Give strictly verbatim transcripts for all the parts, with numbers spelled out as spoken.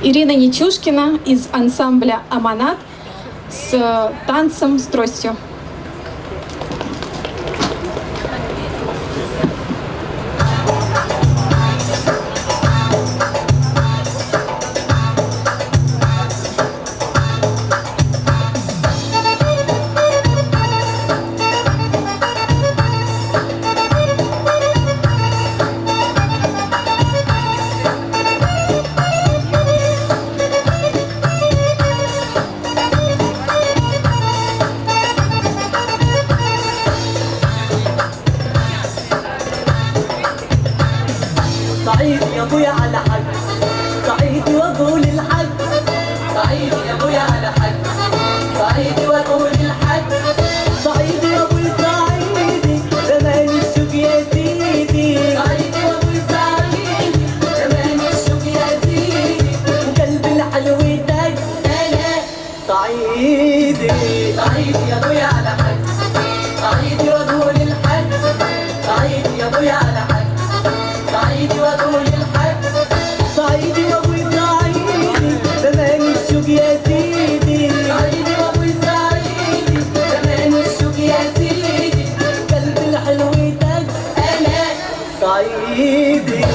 Ирина Нечушкина из ансамбля «Аманат» с танцем с тростью. صعيدي يا ابويا على حق، صعيدي واقول الحق، صعيدي يا ابويا على حق، صعيدي واقول الحق، صعيدي يا ابويا صعيدي، زمان الشوق يا سيدي، صعيدي يا ابويا صعيدي، زمان الشوق يا سيدي، وقلبي الحلو يدق انا. صعيدي، صعيدي يا ابويا على حق، صعيدي واقول الحق، صعيدي يا ابويا على حق، صعيدي واقول الحق، صعيدي وابوي صعيدي، زمان الشوق يا سيدي، صعيدي وابوي صعيدي، زمان الشوق يا سيدي، قلبي الحلو يدق انا. صعيدي.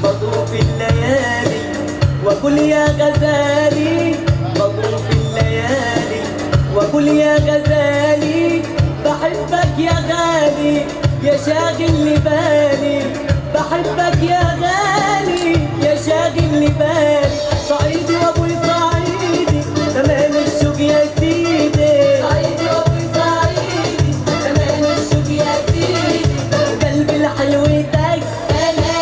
بطوف الليالي وأقول يا غزالي، بطوف الليالي وأقول يا غزالي، بحبك يا غالي، يا شاغل لي بالي، بحبك يا غالي، يا شاغل لي بالي. صعيدي وابوي صعيدي، زمان الشوق يا سيدي. صعيدي وابوي صعيدي، زمان الشوق يا سيدي. قلبي الحلو يدق انا.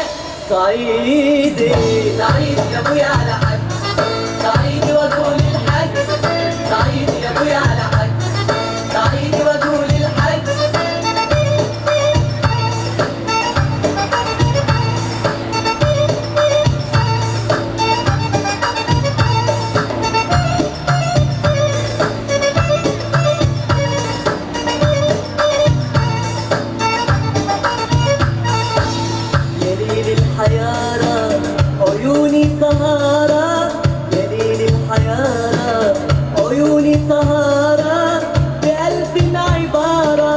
صعيدي، صعيدي يا ابويا على حق، صعيدي واقول الحق، صعيدي يا ابويا على حق، صعيدي واقول الحق. يا ليل الحيارة، عيوني سهارة، يا ليل الحيارة، عيوني سهارة، بألف عبارة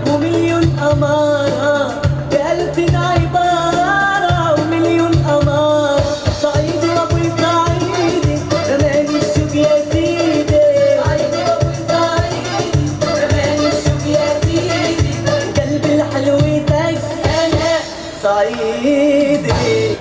ومليون أمارة، بألف عبارة ومليون أمارة. صعيدي وابوي صعيدي، زمان الشوق يا سيدي. صعيدي وابوي صعيدي، زمان الشوق يا سيدي. قلبي الحلو يدق انا. صعيدي.